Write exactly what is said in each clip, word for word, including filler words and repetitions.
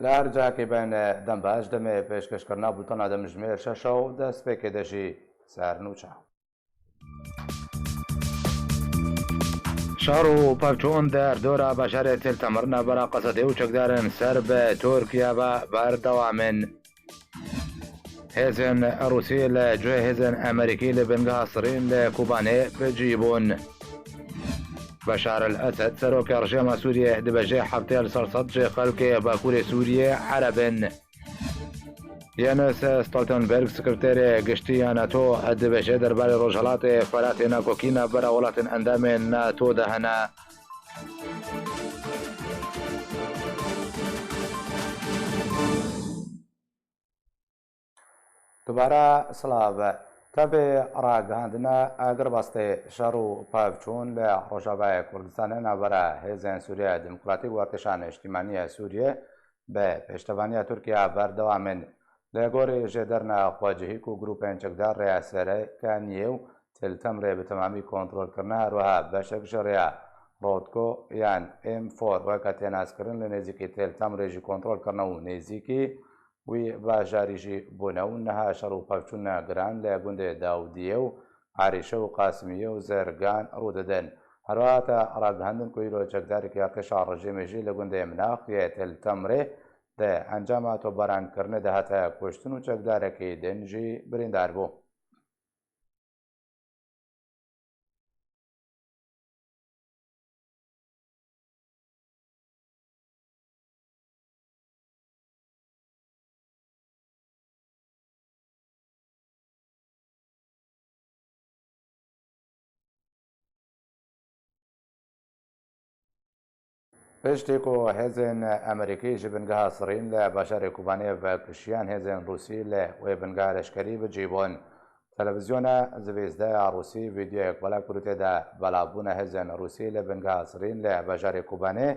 Li her cihekê bên dem baş, demê pêşkêşkirina bultena demjimêr şeş û destpêkê de jî ser nûçe. Şer û pevçûn der dora bajarê Til Temir navbera Qesedê û çekdarên ser bi Tirkiye ve berdewam in. Hêzên Rûsî li cihê hêzên Amerîkî li bingeha Sirîn li Kobanê bi cî bûn. Beşar el Esed, serokê rejîma Sûriyê, dibêje heftê li ser sed ji xelkê Bakurê Sûriyê Ereb in. Jens Stoltenberg, sekreterê giştî ya NATO, dibêje derbarê Rojhelatê Feratê nakokî navbera welatên endamên NATO de hene. Dubare silav. Tevî ragihandina agirbestê şer û pevçûn li Rojavayê Kurdistanê navbera Hêzên Sûriya Demokratîk û Artêşa Niştimanî ya Sûriyê bi pêştevaniya Tirkiye berdewam in. Li gorî jêderina xwecihî ku grûpên çekdar rêya sereke niyê û Til Temrê bi temamî kontrol kirine, her wiha beşek ji rêya Rotko yan M four weke tê naskirin li nêzîkî Til Temrê jî kontrol kirine û nêzîkî wî bajarî jî bûne û niha şer û pevçûna giran li gundê Dawdiyê û Arîşe û Qasimiyê û Zergan rû didin. Herwiha hate ragihandin ku îro çekdarekî artêşa rejîmê jî li gundê Minax yê Til Temrê di encama topbarankirinê de hate kuştin û çekdarekî din jî birîndar bû. Piştî ku hêzên Amerîkî ji bingeha Sirîn li bajarê Kobanê vekişiyan, hêzên Rûsî li wê bingeha leşkerî bi cî bûn. Televîzyona Zvezda ya Rûsî vîdeoyek belav kir û tê de belavbûna hêzên Rûsî li bingeha Sirîn li bajarê Kobanê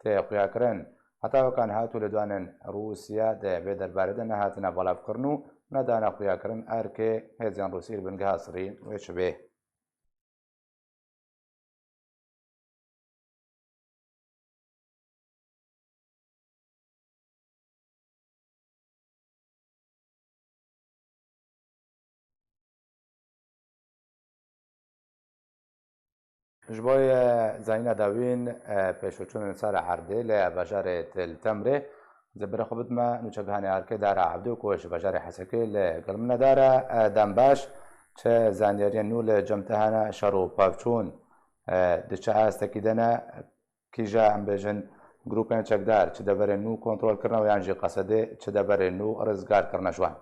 tê xuyakirin. Heta weka niha tûlîdwanên Rûsya di vê derbarê de nehatine belavkirin û nedane xuyakirin erkê hêzên Rûsî li bingeha Sirîn wê çi bê. Ji bo ye zanîna dawîn, e, pêşveçûnên ser erdê li bajarê Til Temrê, ez ê berê xwe bidime nûçegihanê erkê Dara Ebdû ku ji bajarê Hesekê li gel min e. Dara, e, dem baş, çi zanyariyên nû li cem te hene, şer û pevçûn, e, di çi astekî de ne, kîja, em bêjin, grûpên çekdar çi deverên nû kontrol kirine û yan jî Qesedê çi deverên nû rizgar kirine ji wan?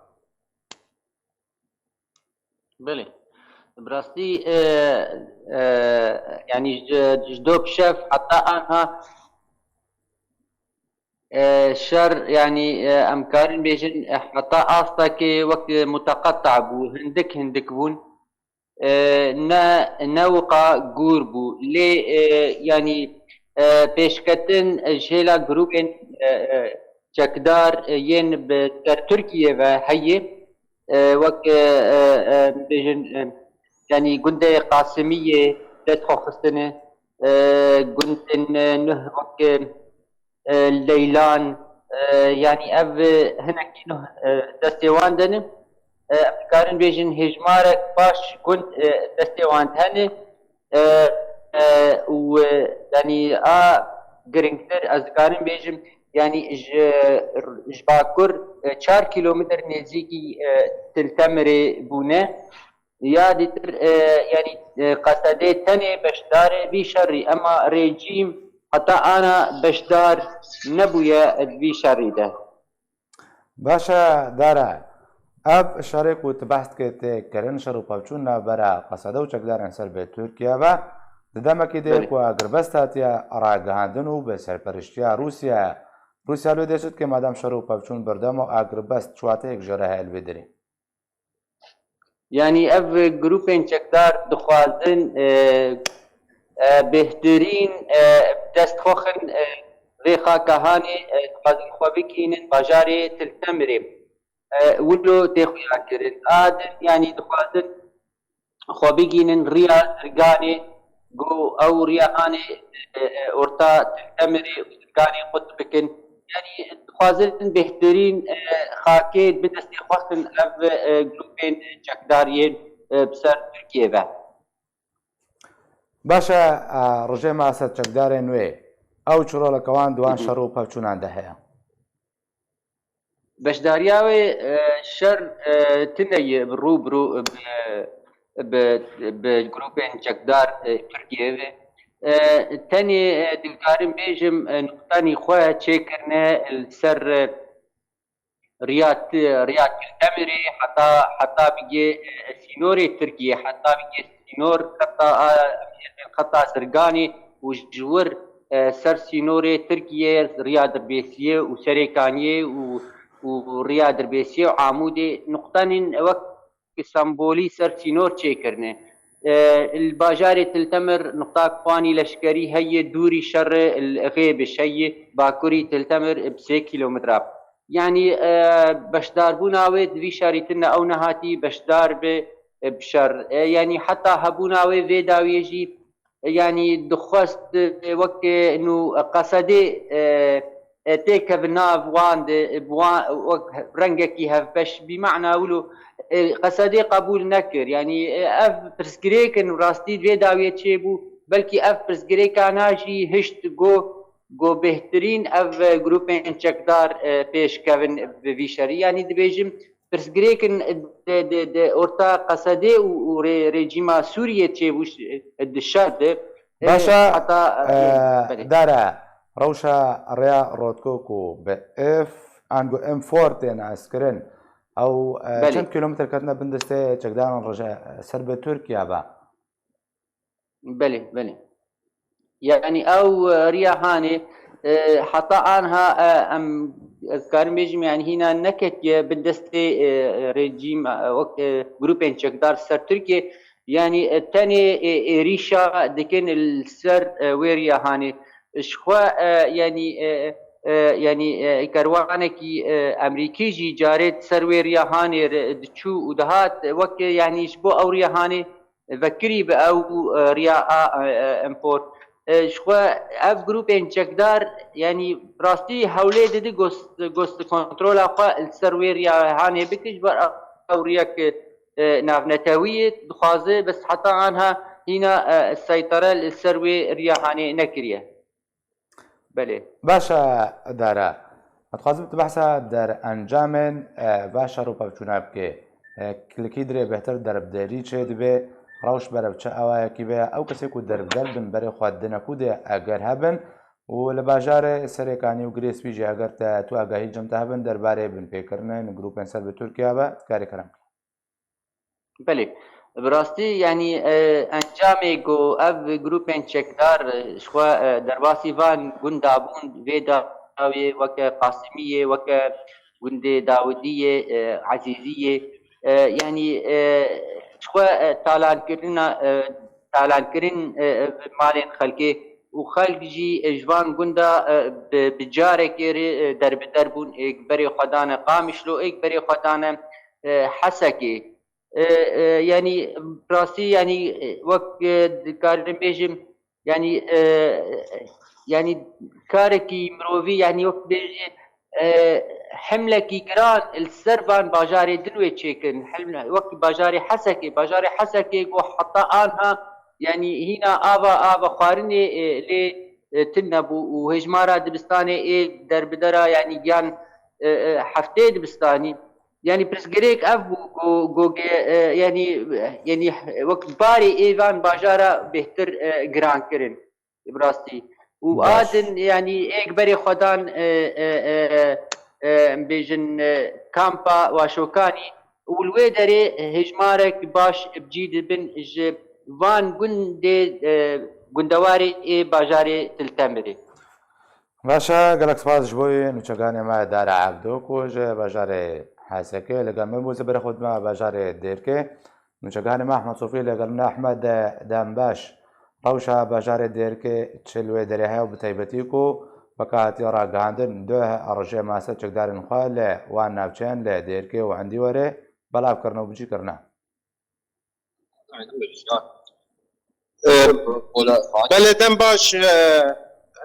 Belê. Bi rastî, e, e, yanî ji, ji do bi şev heta anha, e, şer, yanî, e, em karin bêjin, e, heta astekê wek muteqeta bû, hindik hindik bûn. E, ne, ne wiqa gûr bû. Lê, e, yanî, e, pêşketin ji hêla grûpên, e, e, çekdar, e, yên bi ser Tirkiyê ve heye, e, wek, e, e, e, bêjin, e, yanî gundê Qasimiyê dest xwe xistine, e, gundên, e, nuh wek, e, e, Leylan, e, yanî ev, e, hinekî nuh, e, destê wan de ne. E, em dikarin bêjin hêjmarek baş gund, e, destê wan de hene. E, e, û, e, yanî a giringtir ez dikarim bêjim, yanî ji, ji Bakur, e, çar kîlometr nêzîkî, e, Til Temirê bûne. Ya dîtir, e, yanî, e, Qesedê tenê beşdarê vî şerî, ema rejîm heta ana beşdar nebûye di vî şerî de. Baş e, Dara. Ev şerê ku tu behs dikê tê kirin, şer û pevçûn navbera Qesede û çekdarên ser bi Tirkiye ve, di demekî de Belê. ku agirbest hatiye ragihandin û bi serperiştiya Rûsya. Rûsya li wê dê çi dike madem şer û pevçûn berdewam e, agirbest çi wateyek jê re heye li vê derê? Yanî ev grûpên çekdar dixwazin, e, e, bêhtirîn, e, dest xwe xin, e, vê xaka hanê, e, dixwazin xwe bikînin bajarê Til Temirê. E, wilo tê xuya kirin. A din, yanî dixwazin xwe bigînin riya Zirganê, ku ew riya hanê, e, e, orta Til Temirê û Zirganê qut bikin. Yanî dixwazin bêhtirîn, e, xakê bi destê xwe xin ev, e, grûpên çekdar yên, e, bi ser Tirkiyê ve. Baş e, e, rejêma Esed çekdarên wê, ew çi roleke wan di wan Hı hı. şer û pevçûnan de heye? Beşdariya wê, e, şer, e, tune ye bi rû bi rû bi, bi, bi grûpên çekdar, e, Tirkiyê ve. E, tenê, e, dikarim bêjim, e, nuqtanî xwe çêkirine li ser, e, riya Ti-, riya Til Temirê heta, heta bigê, e, sînorê Tirkiyê, heta bigê sînor xeta a, xeta Zirganê û ji wir, e, ser sînorê Tirkiyê, riya Dirbêsiyê û Serêkaniyê û, û riya Dirbêsiyê û Amûdê nuqtenên wek sembolî ser sînor çêkirine. E, li bajarê Til Temir nuqta kwanî leşkerî heye, dûrî şerê li Xêbiş heye, bakurî Til Temir bi sê kîlometre. Yanî, e, beşdarbûna wê di vî şerî tune ew nehatî beşdar bi, e, bi şer. E, yanî heta hebûna wê vê dawiyê jî, e, yanî dixwest, e, wek, e, nû Qesedê, e, e, têkeve nav wan de, e, bi wan, wek rengekî hevbeş bî. Mena wilo, e, Qesedê qebûl nekir. Yanî, e, ev pirsgirêk in û rastî vê dawiyê çêbû. Belkî ev pirsgirêka na jî hişt got, got bêhtirîn ev, e, grûpên çekdar, e, pêş kevin bi vî şerî. Yanî dibêjim, pirsgirêk in di, di, di orta Qesedê û, û rê-, rejîma Sûriyê çêbû ş-, di şer de. E, Baş e, heta, e, e, belê. Dara, rewşa rêya Rotkok û bi F, ango M four tê naskirin. Ew, e, Belê. çend kîlometre ketine bin destê çekdaran reje ser bi Tirkiye be? Belê, belê. Yanî ew, e, riya Hanê, e, heta anha, e, em, ez karim bêjim, yanî hîna neketiye bin destê, e, rejîm, e, wek, e, grûpên çekdar ser Tirkiye. Yanî, e, tenê, e, êrîşa dikin li ser, e, wê riya Hanê. Ji xwe, e, yanî, e, e, yanî, e, kerwanekî, e, Emerîkî jî carê ser wê riya Hanê re diçû û dihat, wek, e, yanî ji bo ew riya Hanê vekirî bi ew, e, riya a, e, e, M four. E, ji xwe ev grûpên çekdar, yanî rastî hewlê didi gost, gost kontrola xwe li ser wê riya Hanê bike, ji ber ew riyek, e, navnetewî ye, dixwaze, bes heta anha hîna, e, seytere li ser wê riya Hanê nekiriye. Belê. Baş e, Dara. Ez dixwazim tu behsa derencamên, e, va şer û pevçûna bikê. E, li kî dirê bêhtir derbderî çêdibe, rewş berev çi awayekî be, ew kesê ku derbder bin berê xwe di nekû de eger hebin û li bajarê Serêkanî û Girêspî jî eger te tu agahî cem te hebin derbarê binpêkirinên grûpên ser bi Tirkiye be, dikarî kerem bikî. Belê. Bi rastî, yanî, e, encamê ku ev grûpên çekdar, e, ji xwe, e, derbasî van gunda bûn, vê dawiyê weke Qasimiyê, weke gundê Dawidiyê, e, Ezîziyê, e, yanî, e, ji xwe, e, talankirina, e, talankirin, e, e, malên xelkê û xelk jî, e, ji van gunda, e, bi, bi carekê rê, e, derbider bûn, êk berê xwe dane Qamişlo, êk berê xwe dane, e, Hesekê. E, e, yanî rastî, yanî, e, wek, e, dikarim bêjim, yanî, e, yanî karekî mirovî, yanî wek bêjî, e, himlekî giran li ser van bajarê din wê çêkin. Himle-, wek bajarê Hesekê, bajarê Hesekê ku heta anha, yanî hîna ava, ava xwarinê, e, lê, e, tune bû û hêjmara dibistanê ê derbidera, yanî giyan, e, e, heftê dibistanî. Yanî pirsgirêk ev bû ku, ku ge-, e, yanî, yanî wek barê ê van bajara bêhtir, e, giran kirin. Bi rastî. Û Baş. a din, yanî êk berê xwe dan, e, e, e, e, em bêjin, e, kampa Waşokanî û li wê derê hêjmarek baş bi cî dibin ji van gundê, e, gundewarê ê bajarê Til Temirê. Baş e, gelek spas ji bo nûçeganê me Dara Ebdo ku ji bajarê Hesekê li gel me bû, ji berê xwe dime bajarê Dêrkê. Nûçeganê me Ehmed Sofî li gel min e. Ehmed, dembaş. Rewşa bajarê Dêrkê çi li wê derê heye û bi taybetî ku weke hatiye ragihandin, duh rejê mase çekdarên xwe li wan navçeyan li Dêrkê û Endîwerê belav kirine û bi cî kirine. Belê, dem baş, e,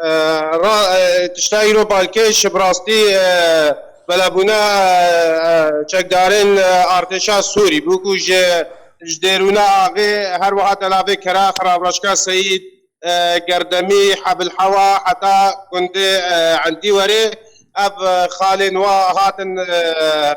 Ra, e, tişta îro balkêş bi rastî, e, belabûna, e, e, çekdarên, e, artêşa Sûrî bû ku ji, ji Dêrûna Axê her wiha delavê Kera, Xirabreşka Seyîd, e, Gerdemî, Hebil Hewa heta gundê, e, Endîwerê ev, e, xalên wa hatin, e,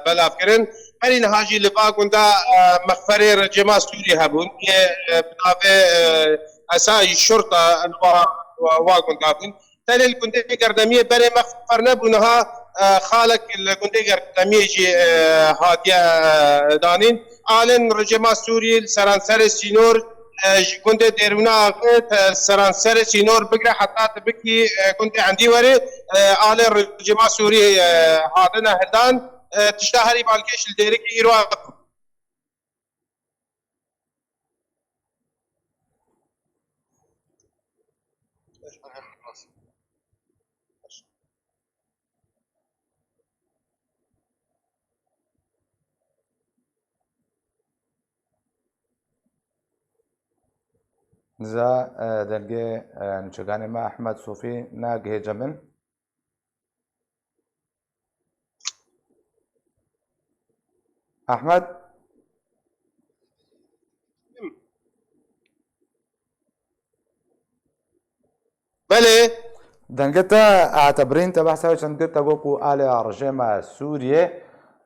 belavkirin. Herî niha jî li va gunda, e, mexferê rejîma Sûrî hebûn. Yê, e, bi navê, e, Esayî Şurta li va, wa, wa gunda bûn. Tenê li gundê Gerdemiyê berê mexfer nebû, niha, e, xalek li gundê Gerdemiyê jî, e, hatiye, e, danîn. Alên rejîma Sûrî li seranserê sînor, e, ji gundê Dêrûna Axê, e, seranserê sînor bigre heta tu bikî, e, gundê Endîwerê, e, alên rejîma Sûrî, e, hatine hildan. E, tişta herî balkêş li Dêrikê îro ev bû. Niza, e, dengê, e, nûçeganê me Ehmed Sofî nagihêce min. Ehmed? Belê. Dengê te hate birîn, te behsa wê çend kir, te got ku alê rejêma Sûriyê,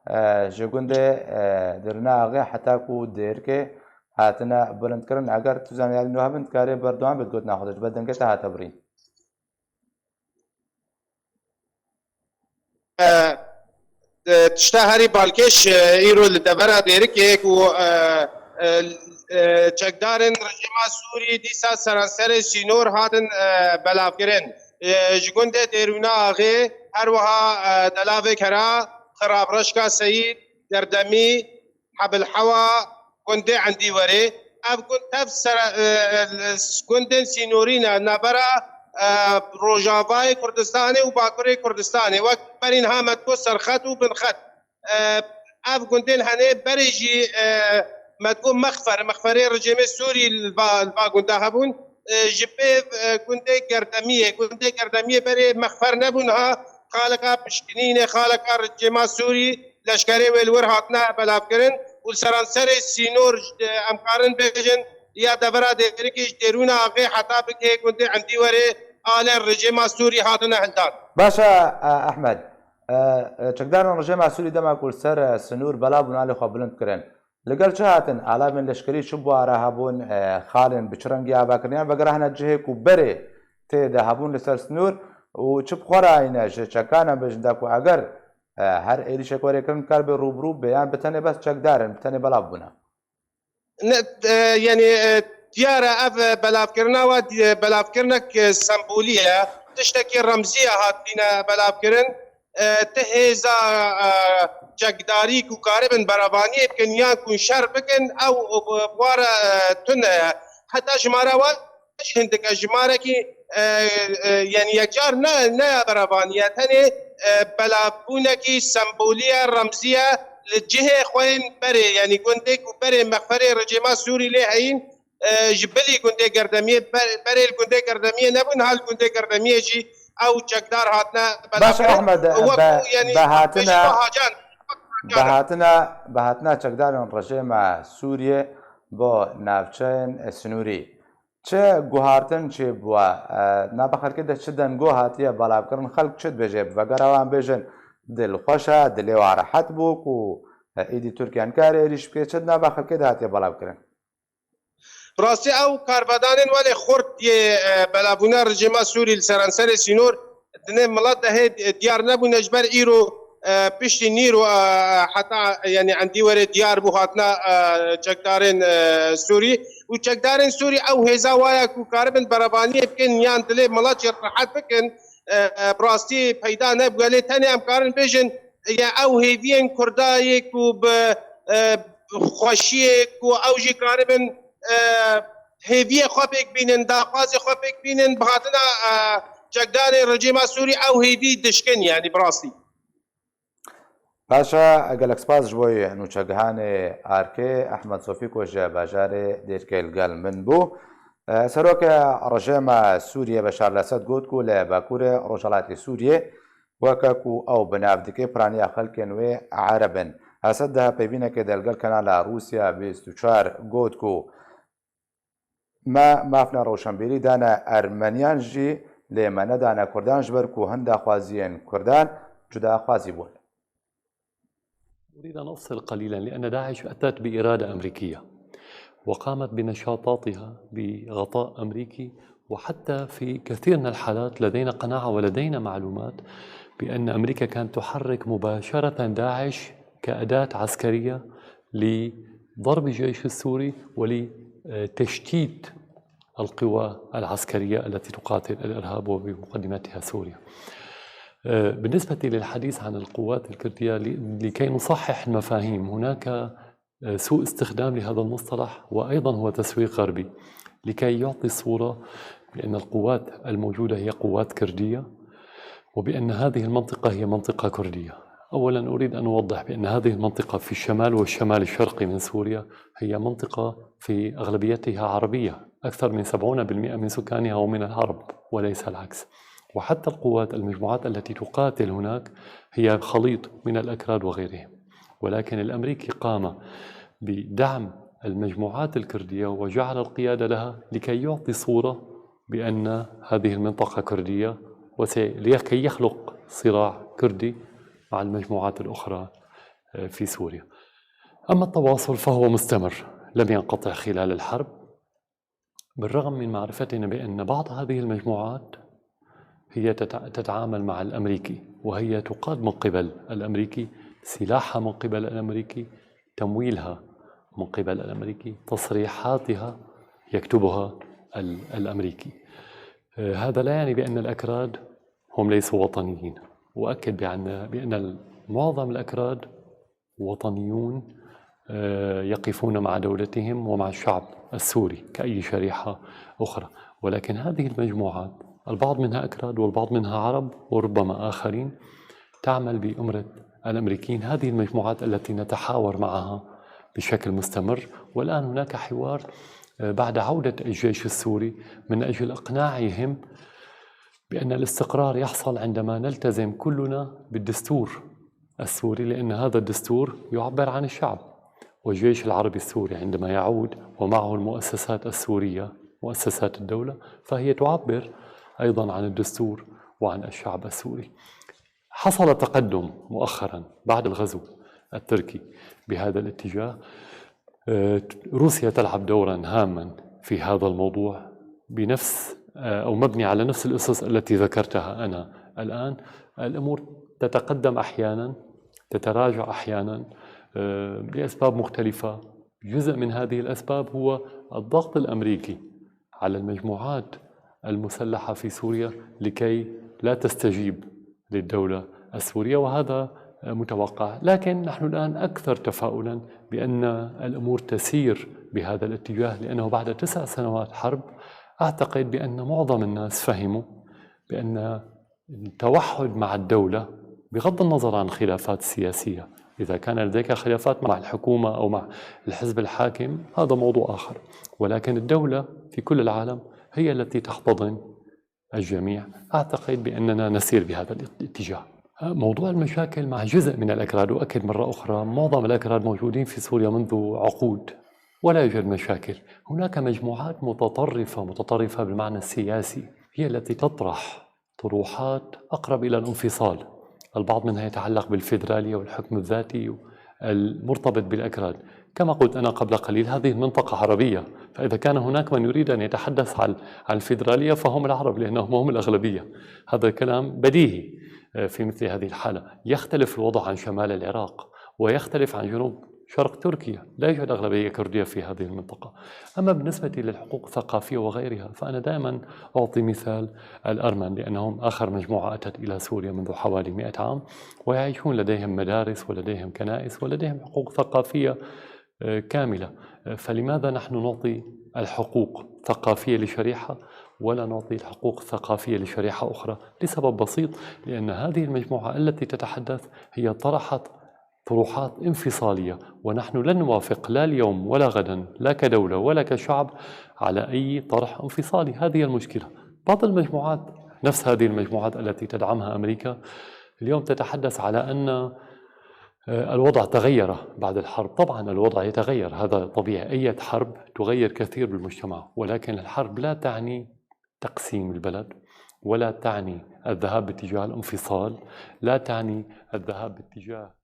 e, ji gundê, e, Dêrûna Axê heta ku Dêrikê hatine bilindkirin. Eger tu zaniyarî nû hebin, dikarê berdewam bit gotina xwe de, ji ber dengê te hate birîn. E, e, tişta herî balkêş, e, îro li devera Dêrikê ku, e, e, e, çekdarên rejîma Sûrî dîsa seranserê sînor hatin, e, belavkirin. E, ji gundê Dêrûna Axê, her wiha, e, Delavê Kera, Xirabreşka Seyîd, Gerdemî, Hebil Hewa, gundê Endîwerê. Ev gund tev sere, e, e, gundên sînorî ne, navbera, e, Rojavayê Kurdistanê û Bakurê Kurdistanê, wek berî niha me digot serxet û binxet. E, ev gundên henê berê jî, e, me digot mexfer, mexferê rejîmê Sûrî li va, li va gunda hebûn. E, ji pêv, e, gundê Gerdemiyê, gundê Gerdemiyê berê mexfer nebûn ha, xaleka pişkinînê, xaleka rejîma Sûrî, leşkerê wê li wir hatine belavkirin û li seranserê sînor, e, em karin bêjin ya devera Dêrikê ji Dêrûna Axê heta bikê gundê Endîwerê alên rejîma Sûrî hatine hildan. Baş e, e, Ehmed. E, e, çekdarên rejîma Sûrî dema ku li ser, e, sinûr belav bûn alê xwe bilind kirin. Li gel çi hatin? Alavên leşkerî çi buhara hebûn, e, xalên bi çi rengî ava kirin? Yan vegera hene cihê ku berê tê de hebûn li ser sinûr û çi bi xwe re hîne ji çekan em bêjin da ku eger, e, her êrîşek were kirin kar bê rûbirû bê yan bi tenê bes çekdar in, bi tenê belav bûne? Ne, e, yanî, e, diyar e ev, e, belavkirina we, di-, e, belavkirinek, e, sembolî ye. Tiştekî remzî ye hatîne belavkirin. E, ti hêza, e, çekdarî ku karibin berevaniyê bikin yan ku şer bikin, ew, e, bi wa re, e, tune ye. Heta jimara wan jî hindik e, jimarekî, e, e, yanî yekcar ne, ne ya berevanî ye. Tenê, e, belavbûnekî sembolî ye, remzî ye. Li cihê xwe yên berê, yanî gundê ku berê mexferê rejîma Sûrî lê heyîn, e, ji bilî gundê Gerdemiyê, ber-, berê li gundê Gerdemiyê nebûn, ha li gundê Gerdemiyê jî ew çekdar hatine Baş e, belavkirin. Ehmed, Wek be, yanî be hatina, hacan, be hatina, be hatina çekdarên rejîma Sûriyê bo navçeyên, e, sinûrî. Çi guhartin çêbûye? E, nava xelkê de çi dengo hatiye belavkirin? Xelk çi dibêje? Vegera wan bêjin dilxweş e, dilê wan rehet bû ku, e, êdî Tirkiye nikare êrîş bike. Çi di nava xelkê de hatiye belavkirin? Bi rastî ew karvedanên welê xurt yê, e, belavbûna rejîma Sûrî li seranserê sînor di nêv milet de hê diyar nebûne, ji ber îro, e, piştî nîro, e, heta, yanî Endîwerê diyar bû hatina, e, çekdarên, e, Sûrî û çekdarên Sûrî ew hêza wa ye ku karibin berevaniyê bikin yan dilê milet jî rehet bikin, e, e, bi rastî peyda nebûye. Lê tenê em karin bêjin, e, ew hêviyên Kurda yê ku bi, e, xweşiyê ku ew jî karibin, e, hêviyê xwe pêk bînin, daxwazê xwe pêk bînin, bi hatina, e, çekdarê rejîma Sûrî ew hêvî dişkin, yanî bi rastî. Baş e, gelek spas ji bo nûçegihanê Arkê, Ehmed Sofî ku ji bajarê Dêrkê li gel min bû. Serokê rejêma Sûriyê Beşar el-Esed got ku li bakurê rojhelatê Sûriyê, weke ku ew bi nav dike, piraniya xelkên wê Ereb in. Esed di hevpeyvînekê de li gel kanala Rûsya bîst û çar got ku me mafna rewşenbîrî dane Ermeniyan jî, lê me nedane Kurdan, ji ber ku hin daxwaziyên Kurdan cudaxwazî bûn. أريد أن أفصل قليلا، لأن داعش أتت بإرادة أمريكية وقامت بنشاطاتها بغطاء أمريكي، وحتى في كثير من الحالات لدينا قناعة ولدينا معلومات بأن أمريكا كانت تحرك مباشرة داعش كأداة عسكرية لضرب الجيش السوري ولتشتيت القوى العسكرية التي تقاتل الإرهاب وبمقدمتها سوريا. آه، بالنسبة للحديث عن القوات الكردية، ل-، لكي نصحح المفاهيم، هناك، آه، سوء استخدام لهذا المصطلح، وأيضًا هو تسويق غربي لكي يعطي الصورة بأن القوات الموجودة هي قوات كردية، وبأن هذه المنطقة هي منطقة كردية. أولًا، أريد أن أوضح بأن هذه المنطقة في الشمال والشمال الشرقي من سوريا هي منطقة في أغلبيتها عربية، أكثر من سبعون بالمئة من سكانها هم من العرب وليس العكس. وحتى القوات، المجموعات التي تقاتل هناك هي خليط من الأكراد وغيرهم، ولكن الأمريكي قام بدعم المجموعات الكردية وجعل القيادة لها لكي يعطي صورة بأن هذه المنطقة كردية، وسي-، لكي يخلق صراع كردي مع المجموعات الأخرى، آه، في سوريا. أما التواصل فهو مستمر، لم ينقطع خلال الحرب، بالرغم من معرفتنا بأن بعض هذه المجموعات هي تتع-، تتعامل مع الأمريكي، وهي تقاد من قبل الأمريكي، سلاحها من قبل الأمريكي، تمويلها من قبل الأمريكي، تصريحاتها يكتبها ال-، الأمريكي. آه، هذا لا يعني بأن الأكراد هم ليسوا وطنيين، وأكد بأن، بأن معظم الأكراد وطنيون، آه، يقفون مع دولتهم ومع الشعب السوري كأي شريحة أخرى. ولكن هذه المجموعات، البعض منها أكراد والبعض منها عرب وربما آخرين، تعمل بأمرة الأمريكيين. هذه المجموعات التي نتحاور معها بشكل مستمر، والآن هناك حوار، آه، بعد عودة الجيش السوري من أجل إقناعهم بأن الاستقرار يحصل عندما نلتزم كلنا بالدستور السوري، لأن هذا الدستور يعبر عن الشعب. والجيش العربي السوري عندما يعود ومعه المؤسسات السورية، مؤسسات الدولة، فهي تعبر أيضًا عن الدستور وعن الشعب السوري. حصل تقدم مؤخرًا بعد الغزو التركي بهذا الاتجاه. آه، روسيا تلعب دورًا هامًا في هذا الموضوع بنفس، آه، أو مبني على نفس الأسس التي ذكرتها أنا الآن. الأمور تتقدم أحيانًا، تتراجع أحيانًا، آه، لأسباب مختلفة. جزء من هذه الأسباب هو الضغط الأمريكي على المجموعات المسلحة في سوريا لكي لا تستجيب للدولة السورية، وهذا متوقع. لكن نحن الآن أكثر تفاؤلًا بأن الأمور تسير بهذا الاتجاه، لأنه بعد تسع سنوات حرب، أعتقد بأن معظم الناس فهموا بأن التوحد مع الدولة، بغض النظر عن الخلافات السياسية، إذا كان لديك خلافات مع الحكومة أو مع الحزب الحاكم، هذا موضوع آخر، ولكن الدولة في كل العالم هي التي تحتضن الجميع. أعتقد بأننا نسير بهذا الاتجاه. موضوع المشاكل مع جزء من الأكراد، وأكد مرة أخرى، معظم الأكراد موجودين في سوريا منذ عقود ولا يوجد مشاكل. هناك مجموعات متطرفة، متطرفة بالمعنى السياسي، هي التي تطرح طروحات أقرب إلى الانفصال. البعض منها يتعلق بالفيدرالية والحكم الذاتي المرتبط بالأكراد. كما قلت أنا قبل قليل، هذه المنطقة عربية، فإذا كان هناك من يريد أن يتحدث عن، عن الفيدرالية فهم العرب، لأنهم هم الأغلبية. هذا كلام بديهي، آه، في مثل هذه الحالة. يختلف الوضع عن شمال العراق، ويختلف عن جنوب شرق تركيا، لا يوجد أغلبية كردية في هذه المنطقة. أما بالنسبة للحقوق الثقافية وغيرها، فأنا دائمًا أعطي مثال الأرمن، لأنهم آخر مجموعة أتت إلى سوريا منذ حوالي مئة عام، ويعيشون، لديهم مدارس ولديهم كنائس ولديهم حقوق ثقافية، آه، كاملة. آه، فلماذا نحن نعطي الحقوق الثقافية لشريحة ولا نعطي الحقوق الثقافية لشريحة أخرى؟ لسبب بسيط، لأن هذه المجموعة التي تتحدث هي طرحت طروحات انفصالية، ونحن لن نوافق لا اليوم ولا غدا، لا كدولة ولا كشعب، على أي طرح انفصالي. هذه المشكلة. بعض المجموعات، نفس هذه المجموعات التي تدعمها أمريكا، اليوم تتحدث على أن، آه، الوضع تغير بعد الحرب. طبعًا الوضع يتغير، هذا طبيعي، أي حرب تغير كثير بالمجتمع، ولكن الحرب لا تعني تقسيم البلد، ولا تعني الذهاب باتجاه الانفصال، لا تعني الذهاب باتجاه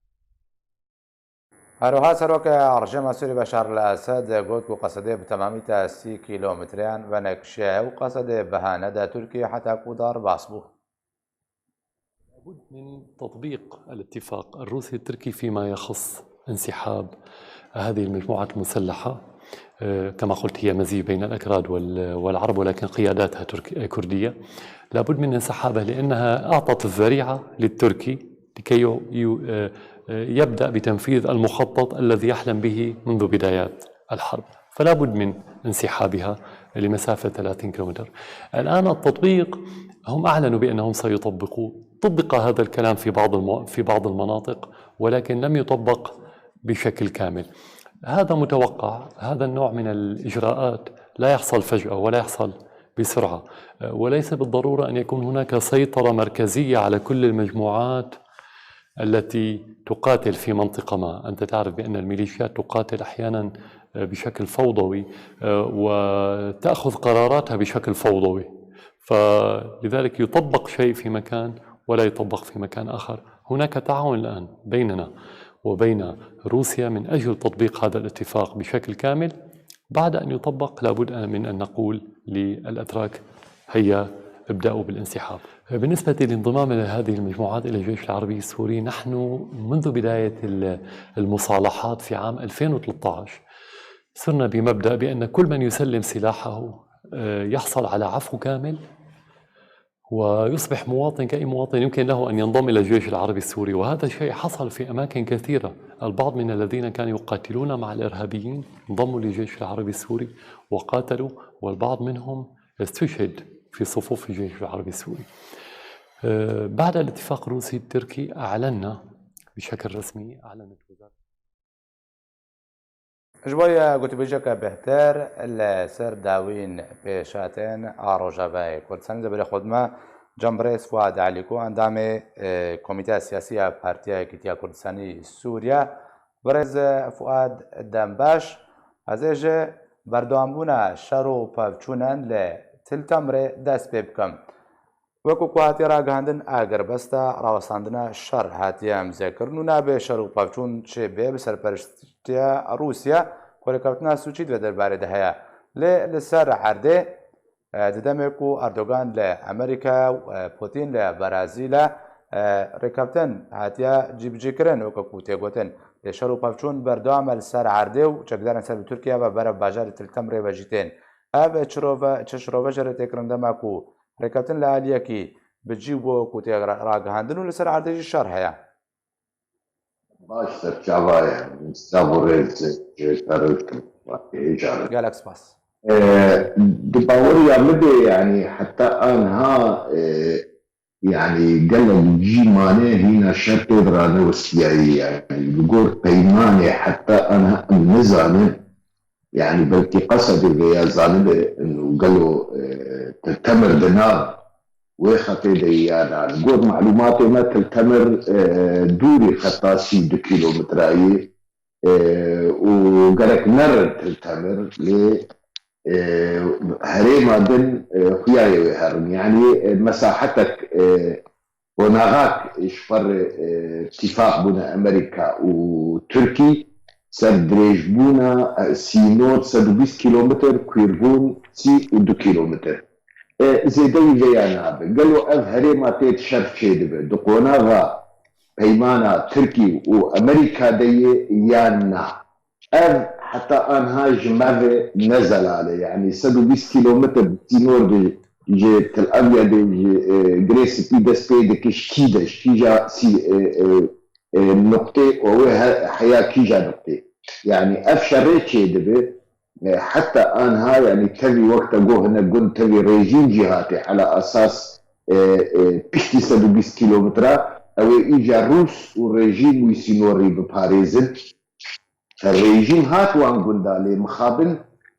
Her wiha Serokê Rejîma Sûrî Beşar el Esed got ku Qesedê bi temamî te sî kîlometreyan venek şiya ye û Qesedê biha nede Tirkiyê heta ku derbas bû. لابد من تطبيق الاتفاق الروسي التركي فيما يخص انسحاب هذه المجموعات المسلحة، آه، كما قلت هي مزيج بين الأكراد وال-، والعرب، ولكن قياداتها ترك-، كردية. لابد من انسحابها لأنها أعطت الذريعة للتركي لكي ي-، ي-، آه، آه، يبدأ بتنفيذ المخطط الذي يحلم به منذ بدايات الحرب، فلا بد من انسحابها لمسافة ثلاثين كيلومتر. الآن التطبيق، هم أعلنوا بأنهم سيطبقوه، طبق هذا الكلام في بعض الم-، في بعض المناطق، ولكن لم يطبق بشكل كامل. هذا متوقع، هذا النوع من الإجراءات لا يحصل فجأة ولا يحصل بسرعة، وليس بالضرورة أن يكون هناك سيطرة مركزية على كل المجموعات التي تقاتل في منطقة ما. أنت تعرف بأن الميليشيات تقاتل أحيانًا بشكل فوضوي، آه، وتأخذ قراراتها بشكل فوضوي، فلذلك يطبق شيء في مكان ولا يطبق في مكان آخر. هناك تعاون الآن بيننا وبين روسيا من أجل تطبيق هذا الاتفاق بشكل كامل بعد أن يطبق. لابد من أن نقول للأتراك: هيا ابدأوا بالانسحاب. بالنسبة لانضمام هذه المجموعات إلى الجيش العربي السوري، نحن منذ بداية ال-، المصالحات في عام ألفين وثلاثة عشر صرنا بمبدأ بأن كل من يسلم سلاحه، آه، يحصل على عفو كامل ويصبح مواطن كأي مواطن يمكن له أن ينضم إلى الجيش العربي السوري، وهذا الشيء حصل في أماكن كثيرة. البعض من الذين كانوا يقاتلون مع الإرهابيين انضموا للجيش العربي السوري وقاتلوا، والبعض منهم استشهد في صفوف الجيش العربي السوري. آه، بعد الاتفاق الروسي التركي أعلنا بشكل رسمي، أعلنت وزارة Ji bo ye gotîbêjeke bêhtir li ser dawîn pêşhatên a Rojavayê Kurdistanê di berê xwe de me cem birêz Fuad Elî ku endamê, e, Komîteya Siyasî ya Partiya Yekîtiya Kurdistanî Sûriye. Birêz Fuad, dem baş. Ez ê ji berdewambûna şer û pevçûnan li Til Temrê dest pê bikim. Wekî ku hatiye ragihandin, agirbesta rawestandina şer hatiye îmzekirin û nabê şer û pevçûn çêbê bi serpereştiya Rûsya ku rêkeftina Sûçî di vê derbarê de heye. Lê li ser erdê, e, di demê ku Erdogan li Amerîka û, e, Putin li Brazîl e, e, rêkeftin hatiye cîbicîkirin, weke ku tê gotin. Lê şer û pevçûn berdewam e li ser erdê û çekdarên ser bi Tirkiye ve berev bajarê Til Temrê ve jî tên. Ev çirove-, çi şirove jê re tê kirin dema ku rêkeftin li aliyekî bi cî bû ku tê ra-, ragihandin û li ser erdê jî şer heye. Baş serçava ye. Silav û rêz ji te re û ji hêja re. Gelek spas. E, di baweriya min de, yanî heta anha, e, yanî gelek cî mane hîna şer tê de ranewistiyayî, yanî li gor peymanê heta anha em nizanin. Yanî belkî Qesedê vêya zanibe û gelo, e, Til Temir di nav wê xetê de ya na. Li gor malûmatê me Til Temir, e, dûrî xeta sî û du kîlometrayî, e, û gerek nerin Til Temir, lê, e, herêma din, e, xuya ye wê herin. Yanî, e, mesahetek, e, Qonaxak ji xwe re, e, tîfaq bûne Amerîka û Tirkî ser dirêjbûna, e, sînor sed û bîst kîlometr, kwîrbûn sî û du kîlometr. E, zêdeyî vêya nabe. Gelo ev herêma tê de şer çêdibe? Di qonaxa peymana Tirkî û Amerîka de ye yan na? Ev heta anha ji me ve ne zelal e. Yanî sed û bîst kîlometr sînor de ji Tel Aviv de ji, e, Girê Spî dest pê dike, ji kî de, ji kîja sî, e, e, e, nuqtê û wê he-, heya kîja nuqtê. Yanî ev şerê çêdibe, e, heta anha, yanî tevî wexta go hinek gund tevî rejîm jî hate, ala esas, e, e, piştî sed û bîst kîlometra, Ew ê îca Rûs û rejîm wî sînorî biparêzin. Rejîm hat wan gunda lê mixabin,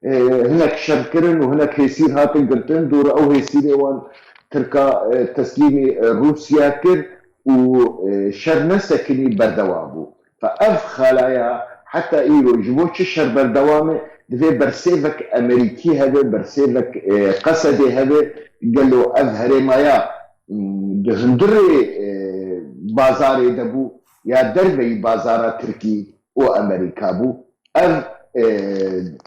e, hinek şer kirin û hinek hêsîr hatin girtin. Dûr ew hêsîrê wan Tirka, e, teslîmî, e, Rûsya kir û, e, şer nesekinî berdewam bû. Fe ev xalaya heta îro ji bo çi şer berdewam e? Divê bersêvek Amerîkî hebe, bersêvek, e, Qesedê hebe. Gelo ev herêmaya, m, di hundirê, e, bazarê de bû ya derveyî bazara Tirkî û Amerîka bû? Ev, e,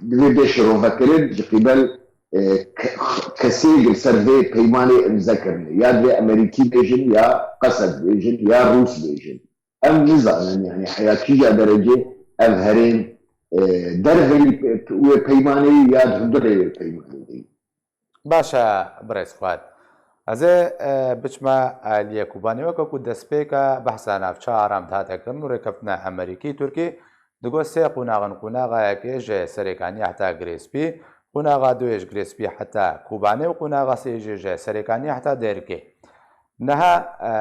divê bê şirovekirin ji qîbel, e, ke-, kesê li ser vê peymanê imze kirine. Ya divê Amerîkî bêjin, ya Qesed bêjin, ya Rûs bêjin. Em nizanin, yani heya kîja derecê ev herêm, e, derveyî pe-, wê peymanê ya di hundirê wê peymanê de. Baş e, birêz Fuat. Ez ê, e, biçime aliyê Kobanê. Weke ku destpêka behsa navçeya Aram dihate kirin û rêkeftina Amerîkî, Tirkî, digot sê qonax in, qonaxa yekê ji Serêkaniyê heta Girêspî, qonaxa duyê ji Girêspî heta Kobanê û qonaxa sê jî ji Serêkaniyê heta Dêrikê. Niha, e,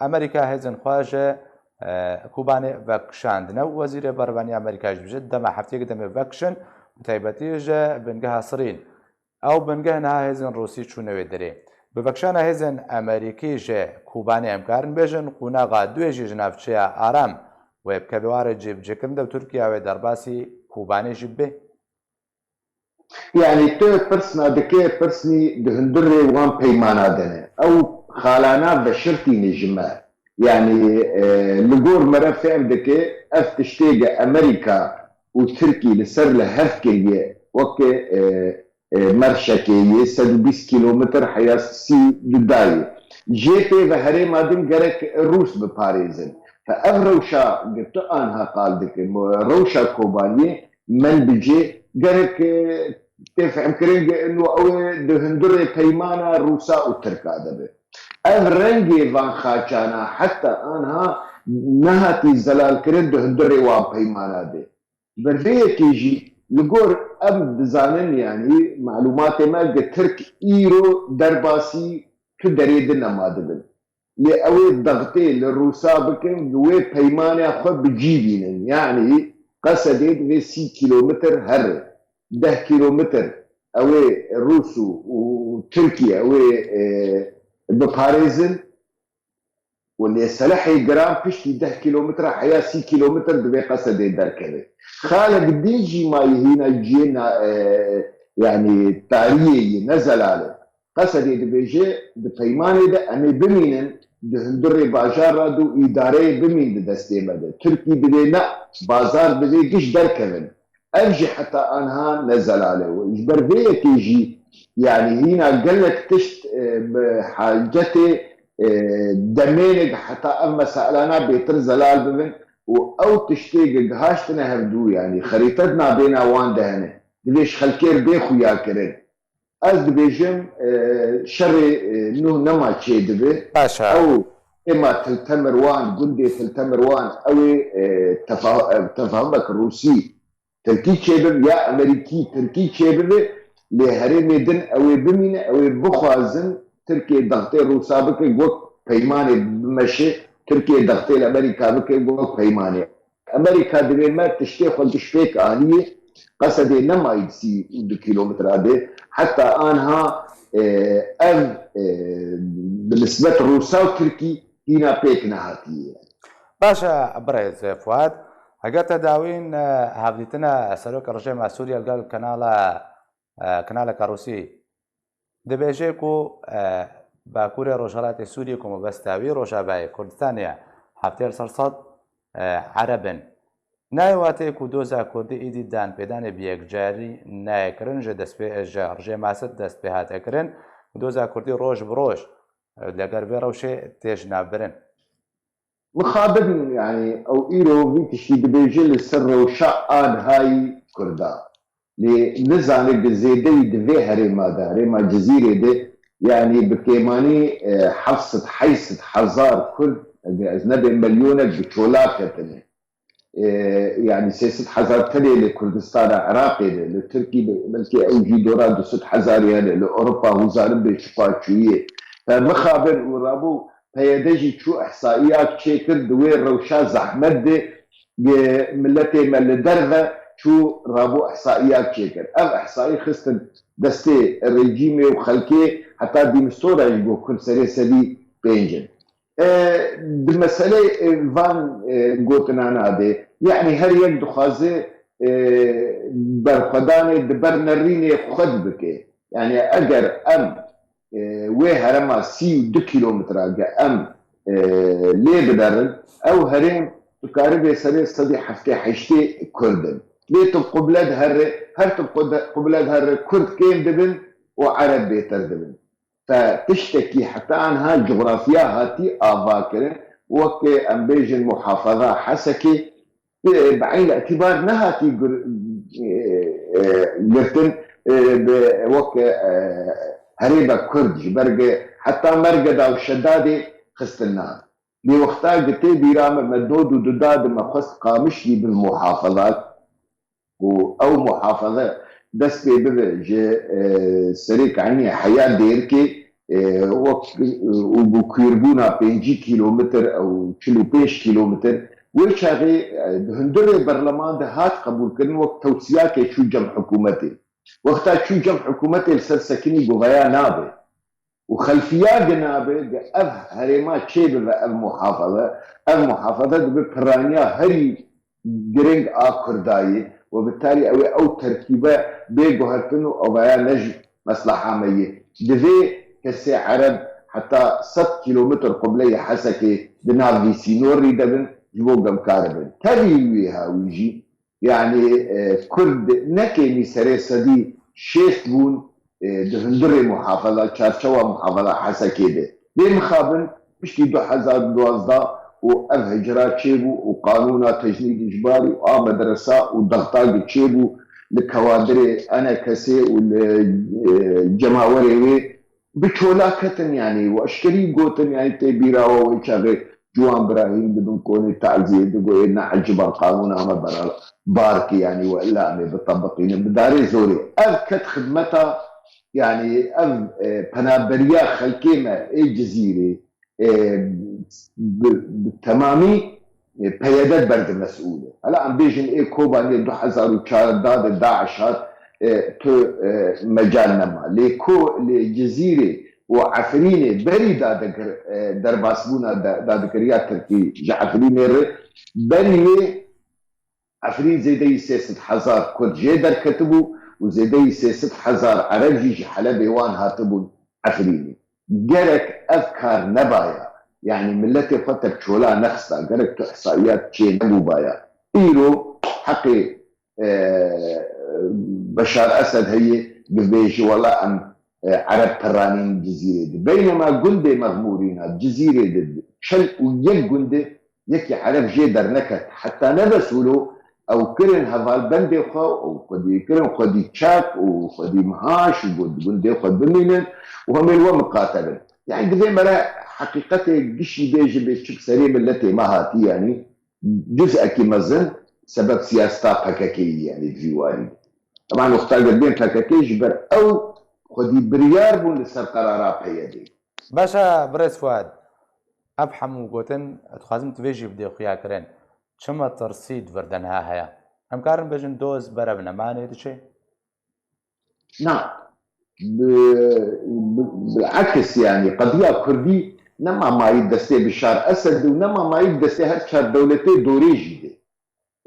Amerîka hêzên xwe ji, e, Kobanê vekişandine û Wezîrê Berevanî Amerîka jî dibêje, dema hefteyek demê vekişin, bi taybetî ji bingeha Sirîn. Ew bingeh niha hêzên Rûsî çûne wê derê. Bi vekişana hêzên Amerîkî ji Kobanê em karin bêjin, qonaxa duyê jî ji navçeya Aram wê bikeve warê cîbicîkirin de û Tirkiye wê derbasî Kobanê jî bibe. Yani tu pirsna dike, pirsnî di hundirê wan peymana de ne. Ew xalana veşirtîne ji me. Yani, e, li gor me re fêm dike, ev tiştê ge Amerîka û Tirkî li ser li hev kiriye, weke, e, e, merşekê yê sed û bîst kîlometr heya sî du dayê. Jê pê ve herêma din gerek Rûs biparêzin. Fe ev rewşa ge tu anha qal dike, rewşa Kobaniyê, men bi cê gerek, e, tê fehmkirin ge ino ew ê di hundirê peymana Rûsa û Tirka de be. Ev rengê van xaçana heta anha nehatî zelalkirin di hundirê wan peymana de. Ji ber vê yekê jî li gor em dizanin, yanî malûmatê me ge Tirk îro derbasî tu derê din nema dibin. Lê ew ê dextê li Rûsa bikin, li wê peymanê xwe bi cî bînin. Yanî Qesedê divê sî kîlometr here, deh kîlometr ew ê Rûs û, û Tirkiye ew ê, e, biparêzin. Û lê selehê giran piştî deh kîlometre heya sî kîlometr divê Qesedê derkeve. Xalek din jî mayî hîna ciyê na, e, yanî tariyê yî ne zelal e. Qesedê dibêje, di peymanê de em ê bimînin, di hundirê bajar re du îdareyê bimîn di destê me de. Tirkî divê ne, bazar divê giş derkevin. Ev jî heta anha ne zelal e. Ji ber vê yekê jî, yanî hîna gelek tişt, e, bi hacetê, e, demênek heta ev meselana bêtir zelal bibin û ew tiştê ge gihaştine hevdû, yanî xerîte di nabêna wan de hene. Divê ji xelkê re bê xuya kirin. Ez dibêjim, e, şerê, e, nû nema çêdibe. Baş e. Ew êma Til Temirwan, gundê Til Temirwan, ew ê, e, tefa-, e, tefahumek Rûsî, Tirkî çêbibe ya Amerîkî, Tirkî çêbibe, lê herêmê din ew ê bimîne, ew ê bixwazin Tirkiye dextê Rûsa bike wek peymanê bimeşe, Tirkiye dextê li Amerîka bike wek peymanê. Amerîka divê me tiştê xwe giş pêk aniyê, Qesedê nemayî sî û du kîlometra de, heta anha, e, ev, e, bi nisbet Rûsa û Tirkî hîna pêk nehatiye. Baş e, birêz Fuat. Heger te dawîn, e, hevdîtina Serokê Rejîma Sûriye li gel kanala, e, kanaleke Rûsî, dibêje ku, e, Bakurê Rojhelatê Sûriyê ku mebesta wî Rojavayê Kurdistanê ye, heftê li ser sed, e, Ereb in. Nayê watê ku doza Kurdî îdî danpêdanê bi yekcarî nayê kirin, ji destpê, ji Rejîma Esed dest pê hate kirin, doza Kurdî roj bi roj, e, li gel vê rewşê tê ji nav birin. Mixabin, yanî ew îro vî tiştî dibêje li ser rewşa anhayî Kurda. Lê nizane ki zêdeyî di vê herêma de, herêma Cizîrê de, yanî bi kêmanî, e, heft sed heyşt sed hezar Kurd, eger ez nebêm milyonek, bi çolak ketine. E, yanî sê sed hezar tenê li Kurdistana Iraqê de, li Tirkî de belkî ew jî dora du sed hezarî hene, li Ewropa hûzarin bê çiqa çûyê. Te mixabin û rabû P Y D jî çû ihsaiyak çêkir, di wê rewşa zehmet de, e, miletê me li derve çû rabû ihsaiyak çêkir. Ev ihsaî xistin destê rejîmê û xelkê, heta dîmistora jî got Kurd serê sedî pênc in. E, di meselê, e, van, e, gotinana de, yanî her yek dixwaze, e, berxwedanê di ber nerînê xwe bike. Yanî eger em, e, wê herema sî û du kîlometra ge em, e, lê biderin, ew herêm dikaribê serê sedî heftê heştê Kurd in. Lê tu qublet herre, her tu qublet herre Kurd kêm dibin û Ereb bêtir dibin. Te tiştekî heta anha coxrafiya hatî avakirin, weke em bêjin muhafaza Hesekê, e, bi eyn îtibar nehatî gur-, e, e, girtin, e, bi, weke, e, herême Kurd ji ber ge heta Mergeda û Şedadê xistin nav. Lê wexta gi tê bîra me, me dod û duda di me xwest Qamişlî bin muhafazat, û ew muhafaza dest pê bibe ji, e, serê kanî heya Dêrikê, e, wek, û bi kûrbûna pêncî kîlometr ew çil û pênc kîlometr, wê çaxê, e, di hundirê berleman de hat qebûlkirin wek tewsiyakê çû cem hikûmetê. Wexta çû cem hikûmetê li ser sekinî guveya nabe. Û xelfiya ginabe ge ev herêma çê bibe ev muhafaza, ev muhafaza dibe piraniya herî giring a Kurdayê û bi tarî ew ê ew terkîbe bê guhertin û evaya ne ji mesleha me yê. Divê kesê Ereb heta sed kîlometr qibleyê Hesekê di nav vî sînorî de bin ji bo gemkaribin. Tevî wî ha wî jî Yanî, e, Kurd ne kêmî serê sedî şêst bûn, e, di hundirê muhafaza, çarçewa muhafaza Hesekê de. Lê mixabin piştî du hezar û duwazdeh û ev hicra çêbû û qanûna tecnîd îcbarî û a medresa û dextagî çêbû li kewadirê E N K S ê û li, e, cemawerê wê bi çola ketin, yanî, û eşkerî gotin, yanî, tê bîra we wê çaxê Ciwan Birahîm di bin konê taziyê digoyê, ne eciba qanûna me bera barkê, yanî, we illa em ê bitebiqînin bi darê zorê. Ev ket xidmeta, yanî, ev, e, penaberiya xelkê me ê Cizîrê, e, bi, bi temamî e, P Y D berdimesûl e. Hela em bêjin ê Kobanê du hezar û çardeh de DAIŞ hat, e, tu, e, mecal nema. Lê ko, lê Cizîrê û Efrînê berî dadegir-, e, derbasbûna da-, dadikeriya Tirkî ji Efrînê re berî wê Efrîn zêdeyî sê sed hezar Kurd jê derketibû û zêdeyî sê sed hezar Ereb jî ji Helebê wan hatibûn Efrînê. Gerek ev kar nebaya, yanî miletê xwe te bi çola nexista, gerek tu ihsaiyat çê nebûbaya. Îro heqê, e, Beşar Esed heye, bibêje, wela em, e, Ereb piranîn Cizîrê de. Beynema gundê Mexmûrîna Cizîrê de çel û yek gundê yekî Ereb jê derneket. Heta ne bes wilo, ew kirin hevalbendê xwe û xwedî kirin xwedî çak û xwedî mihaş û gund-, gundê xwe bimînin û hemê li we miqate bin. Yani divê me re heqîqetê gişî bêje bê çi bi serê miletê me hatî, yani cuz'ekî mezin sebeb siyaseta P K K'yî, yani di vî warî. Teban wexta gel bên P K K ji ber ew xwedî biryar bûn li ser qerara P Y D'ê. Baş e, birêz Fuad. Ev hemû gotin, dixwazim tu vê jî bidê xuya kirin. Çima tirsî di vir de niha heye? Em karin bêjin doz berev nemanê diçe? Na. Bi, bi, bil'eks, yani, qediya Kurdî nema mayî destê Bişar Esed û nema mayî destê her çar dewletê dorê jî de.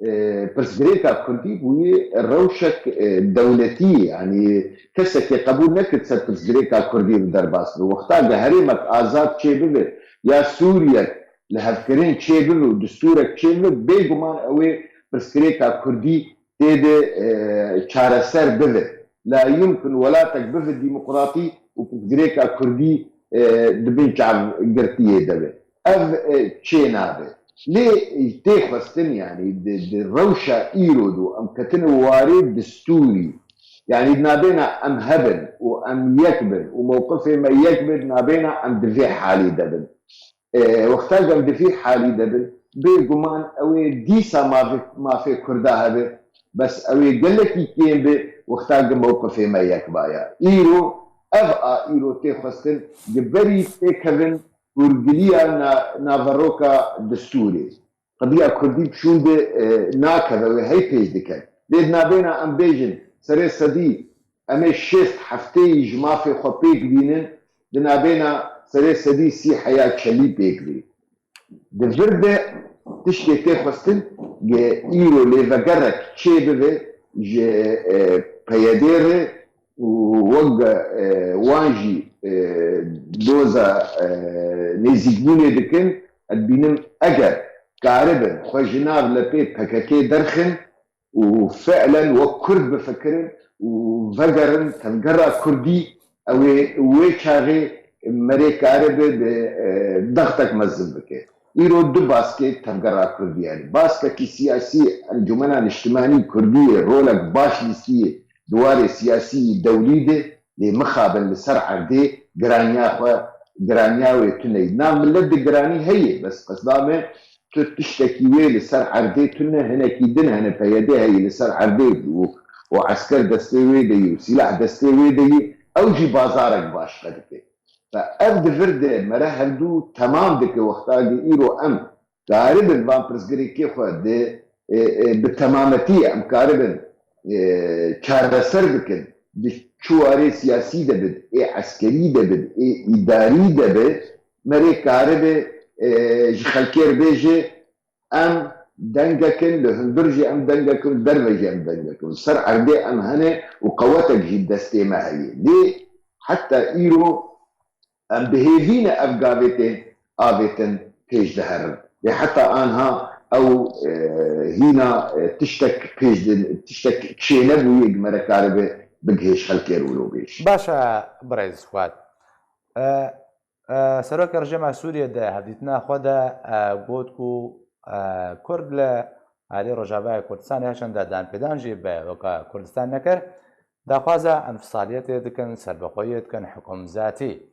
E, pirsgirêka Kurdî bûye rewşek, e, dewletî, yanî kesekê qebûl nekir ser pirsgirêka Kurdî bi derbas be. Wexta ge herêmek azad çêbibe ya Sûriyek lihevkirin çêbibe û distûrek çêbibe, bêguman ew ê pirsgirêka Kurdî tê de, e, çareser bibe. La yumkin welatek bibe demokratî û pirsgirêka Kurdî, e, di bin çavgirtiyê de be. Ev, e, çê nabe. Lê tê xwestin, yanî di, di rewşa îro de em ketine warê distûrî. Yanî nabêna em hebin û em yek bin û mewqifê me yek bin, nabêna em di vê halî de bin. E, wexta em di vê halî de bin, bêguman ew ê dîsa mafê, mafê Kurda hebe, bes ew ê gelekî kêm be, wexta ge mewqifê me yek baya. Îro, ev a îro tê xwestin, gi berî têkevin, hûrgiliya na-, naveroka destûrê. Qediya kurdî bi şûn de, e, nakeve, wê hey pêş dike. Lê di nabêna em bêjin, serê sedî em ê şêst hefteyî ji mafê xwe pêk bînin, di nabêna serê sedî sî heya çelî pêk bî. Di vir de tiştê tê xwestin, ge îro lêvegerek çê bibe ji, e, P Y D re û wek, e, wan jî, e, doza, e, nêzîkbûnê dikin, ez dibînim eger karibin xwe ji nav lepê P K K derxin û fiilen wek Kurd bifikirin û vegerin tevgera Kurdî, ew ê wê çaxê me rê karibe bi, e, dextek mezin bike. Îro du baskê tevgera Kurdî hene. Baskekî siyasî, Encûmena Niştimanî Kurdî yê rolek baş lîstiye di warê siyasî yî dewlî de, lê mixabin li ser erdê giraniya xwe, giraniya wê tune ye. Nav milet de giranî heye, bes qesda me tu tiştekî wê li ser erdê tune, hinekî din hene P Y D heye li ser erdê û, û esker destê wê de ye û sîlah destê wê de ye, ew jî bazarek baş qedike. Ve ev di vir de mere hevdû temam dike wexta ku îro em karibin van pirsgirêkê xwe di, e, e, bi temametî em karibin, e, çareser bikin. Di çi warê siyasî de bid, ê eskerî de bid, ê îdarî de bid, merê karibe, e, ji xelkê re bêje, em dengek in, li hundir jî em dengek in, derve jî em dengek in. Ser erdê em hene û qewetek jî destê me heye. Lê heta îro em bi hêvî ne ev gavê tên avêtin pêş diherin. Lê heta anha ew, e, hîna, e, tiştek pêş di-, tiştek çênebûye ku mere karibe bigihêj xelkê re wilo bêj. Baş e, birêz Fuat. E, e, Serokê Rejîma Sûriyê de hevdîtina xwe de, e, got ku, e, Kurd li alî Rojavayê Kurdistanê, her çend danpêdan jî bi weka Kurdistan nekir, daxwaza enfisaliyetê dikin, serbixweyê dikin, hikum zatî.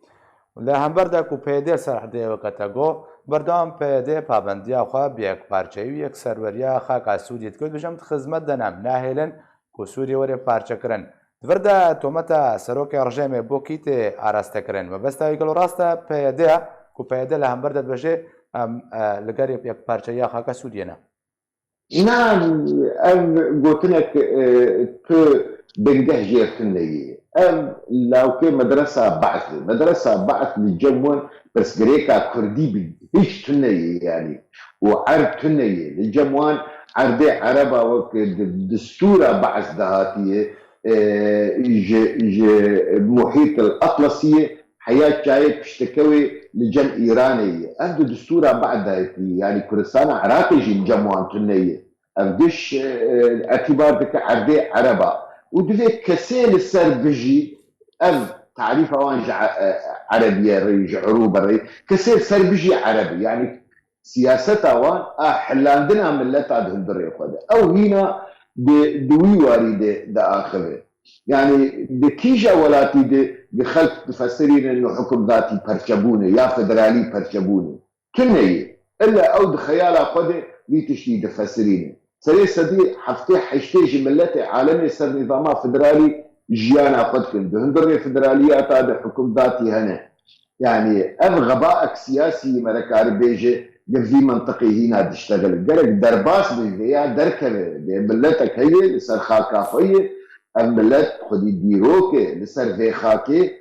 Li hember de ku P Y D li ser erdê weke te got, berdewam P Y D pabendiya xwe bi yekparçeyî û yekserweriya xaka Sûriyê dike û dibêje, em di xizmet de ne, em nahêlin ku Sûriye were parçekirin. Di vir de tometa serokê rejêmê bo kî tê araste kirin? Mebesta wî gelo rast e P Y D ye ku P Y D li hember de dibêje, em, e, li gel yekparçeyiya xaka Sûriyê ne? Na, ev gotinek, e, tu bingeh jê tune ye. Ev lawkê medresa Be'th e. Medresa Be'th li cem wan pirsgirêka kurdî bi hîç tune ye, yanî, û erd tune ye. Li cem wan erdê Ereba wek di distûra Be'th de hatiye, e, ji, ji Muhît el Atlasiyê heya çayê piştekewê li cem Îranê ye. Ev di distûra Be'th de hatiye, yanî Kurdistana Iraqê jî li cem wan tune ye. Ev giş, e, etîbar dike erdê Ereba. Û divê kesê li ser bijî, ev tarîfa wan ji e-, e-, Erebiye re, ji Irûbe re, kesê li ser bijî Ereb e. Yanî siyaseta wan a hilandina mileta di hundirê xwe de. Ew hîna di, di wî warî de diaxive. Yanî di kîja welatî de, de xelk difesirînin li hukimdatî perçebûne ya federalî perçebûne. Tune ye. Illa ew di xeyala xwe de vî tiştî difesirîne. Serê sedî heftê heştê ji miletê alemê ser nîzama federalî jiyana xwe dikin. Di hundirê federaliyata de hukimdatî hene. Yanî ev xebaek siyasî me re kare bêje, li vî mentiqê hîna diştexile. Gerek derbas be vê ya derkeve. Bê miletek heye li ser xaka xwe ye. Ev milet xwedî dîrok e li ser vê xakê.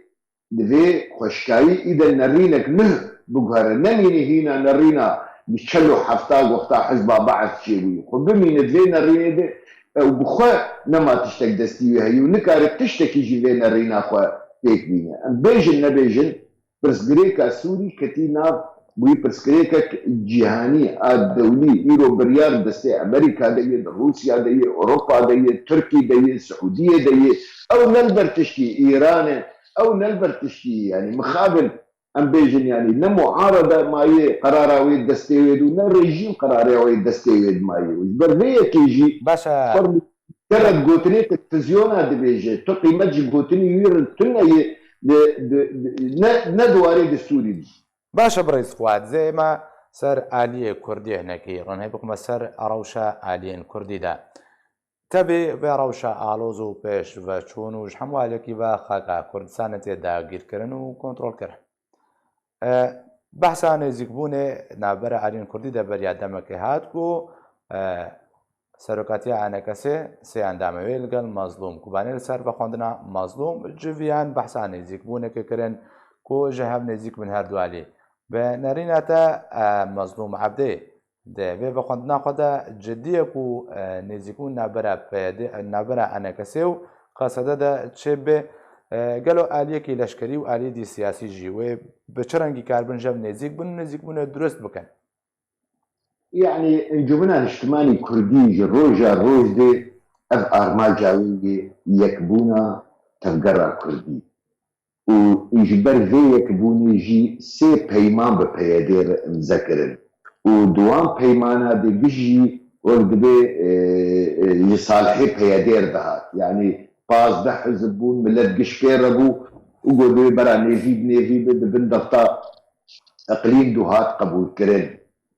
Divê xweşikayî îde nerînek nuh biguhere. Nemîne hîna nerîna bi çel û hefta wexta hizba Be'th çêbûyî. Xwe bimîne di vê nerînê de, e, û bi xwe nema tiştek destî wê heye û nikare tiştekî jî vê nerîna xwe pêk bîne. Em bêjin nebêjin, pirsgirêka Sûrî ketî nav wî pirsgirêkek cîhanî a dewlî. Îro biryar destê Amerîka de ye, di Rûsya de ye, Ewropa de ye, Tirkî de ye, Siûdiyê de ye. Ew ne li ber tiştî Îran e, ew ne li ber tiştî, yanî mixabin em bêjin, yanî ne muarada mayê qerara wê destê wê dû, ne rejîm qerara wê destê wê dimayê. Û ji ber vê yekê jî Baş e. Gerek gotinê televîzyona dibêje, tu qîmet ji gotinê wî re tune ye, di, di, di, ne, ne di warê destûrî de. Baş e birêz Fuat, zê ême ser aliyê Kurdî hinekî ronahî bixime ser rewşa aliyên Kurdî de. Tevî vê rewşa aloz û pêş ve çûn û ji hemû aliyekî ve xaka Kurdistanê tê dagîrkirin û kontrolkirin. E, Behsa nêzîkbûnê navbera aliyên kurdî de beriya demekê hat ku, e, serokatiya A N K S'ê sê endamê wê li gel Mazlûm Kubanê li ser vexwendina Mazlûm civiyan behsa nêzîkbûnekê kirin ku ji hev nêzîk bin her du alî. Bi nerîna te, e, Mazlûm Ebdê di vê vexwendina xwe de cidî ye ku, e, nêzîkbûn navbera P Y D, navbera A N K S'ê û K S D de çêbe, e, gelo aliyekî leşkerî û aliyekî siyasî jî wê bi çi rengî karibin ji hev nêzîk bin û nêzîkbûnê durust bikin? Yanî Encûmena Niştimanî Kurdî ji roja roj dê ev armanca wê yê yekbûna tevgera Kurdî û ji ber vê yekbûnê jî sê peyman bi P Y D re imze kirin û di wan peymana de bijî wek dibê, e, e, ji salihê P Y D re dihat. Yanî pazdeh hizb bûn, milet giş pê re bû û got dibê bera nêvî bi nêvî bi di bin defta iqlîm du hat qebûlkirin.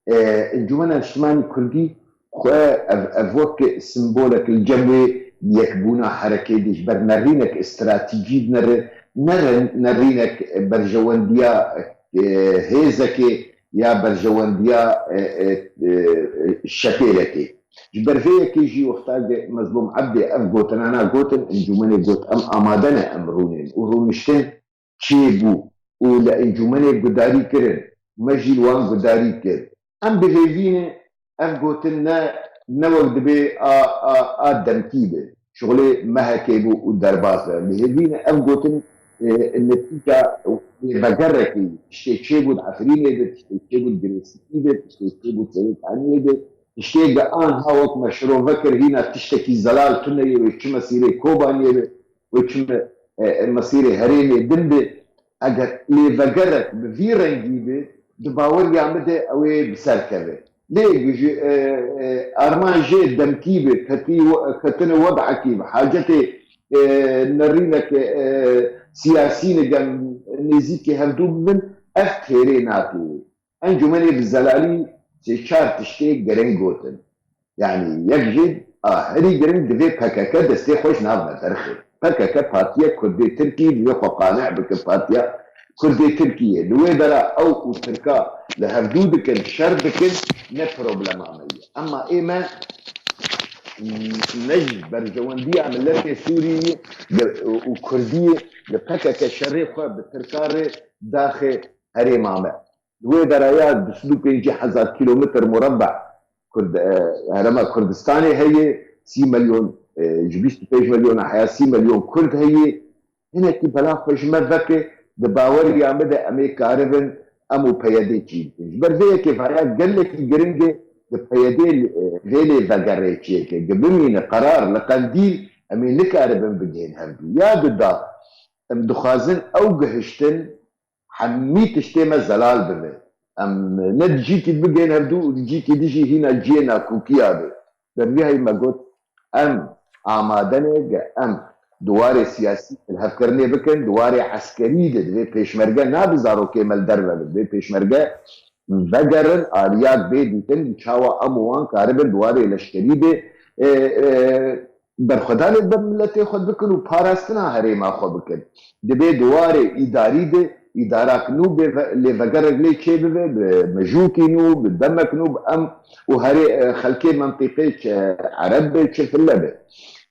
E, Encûmena Niştimanî Kurdî xwe ev, ev wek simbolek li cem wê yekbûna herekê dî ji ber nerînek stratejî dinere, ne re-, nerînek berjewendiya, e, hêzekê ya berjewendiya, e, e, e, şepêlekê. Ji ber vê yekê jî wexta ke Mezlûm Ebdê ev gotinana gotin, encûmenê got, em amade ne, em rûnên û rûniştin çêbû û li encûmenê gudarî kirin. Me jî li wan gudarî kir. Em bi hêvî ne ev gotin ne, ne wek dibê a, a, a demkî be. Şixulê mehekê bû û derbas be. Em bi hêvî ne ev gotin, e, netîca lêvegerekê, tiştê çêbû di Efrînê de, tiştê çêbû di Girêsîkî de, tiştê çêbû di Serêkaniyê de, tiştê ge anha wek me şirove kir, hîna tiştekî zelal tune ye, wê çi mesîrê Kobaniyê be, wê çi me-, e, e, mesîrê herêmê din be. Eger lêvegerek bi vî rengî be, di baweriya min de ew ê bi ser keve. Lê ji, e, e, armanjê demkî be, ketî we-, ketine wedekî bi hacetê, e, nerîneke, e, siyasî li gel nêzîkî hevdû bibin, ev têrê nake. Encûmenê bi zelalî sê çar tiştê giring gotin. Yanî yek jê a herî giring divê P K K destê xwe ji nav me derxe. P K K partiyek Kurdê Tirkî divê xwe qane bike partiya Kurdê Tirkiyê. Li wê dera ew û Tirka li hevdû dikin, şer dikin, ne problema me ye. Ema ê me ne ji berjewendiya miletê Sûrî û Kurdî li P K K şerê xwe bi Tirka re daxe herêma me. Li wê deraya du sed û pêncî hezar kîlometr mureba Kurd, e, herêma Kurdistanê heye, sî milyon, e, ji bîst û pênc milyona heya sî milyon Kurd heye. Hinekî bela xwe ji me veke, di baweriya me de em ê karibin, em û P Y D çî bikin. Ji ber vê yekê vaya gelekî giring e, di P Y D, e, vê lêvegerê çêke. Ge bimîne qerar li Qendîl, em ê nikaribin bigihên hevdû. Ya duda, em dixwazin ew gihiştin, hemî tiştê me zelal bibe. Em ne di cîkî bigihên hevdû û di cîkî dijî hîna cihê nakokî ya be. Bervî heyî me got, em amade ne ge em di warê siyasî hilhevkirinê bikin, di warê eskerî de divê pêşmerge nabe zarokê me li derve bin. Divê pêşmerge vegerin, aliya bê dîtin, çawa em û wan karibin di warê leşkerî de, e, e, berxwedanê bi miletê xwe bikin û parastina herêma xwe bikin. Divê di warê îdarî de îdarak nû bê ve-, lêvegerek lê çêbibe, bi mijûkî nû, bi demek nû, bi em û herê, e, xelkê mentîqê çi ereb be, çi file be.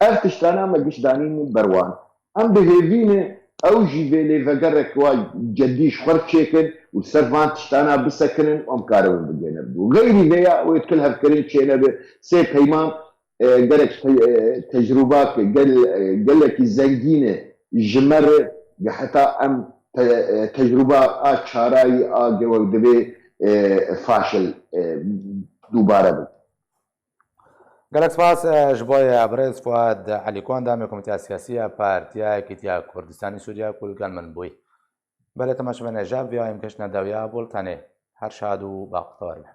Ev tiştana me giş danîn ber wan. Em bi hêvî ne ew jî vê lêvegerek wa cedî ji xwe re çêkin û ser van tiştana bisekinin û em karibin bigihêne hevdû. Xeyrî vê ya wê tu hilhevkirin çênebe, sê peyman, e, gerek te-, e, tecrûba ke gel-, e, gelekî zengîn e ji me re, ge heta em te-, e, tecrûba a çarayî a gewek divê, e, faşil, e, dubare bin. Gelek spas, e, ji bo ye birêz Fuad Elî Konda me Komîteya Siyasî ya Partiya Yekîtiya Kurdistanê Sûriye ku li gel min bûyî. Belê temaşevanê, ji vê em geştine dawiya bultenê. Her şad û baxtewar be.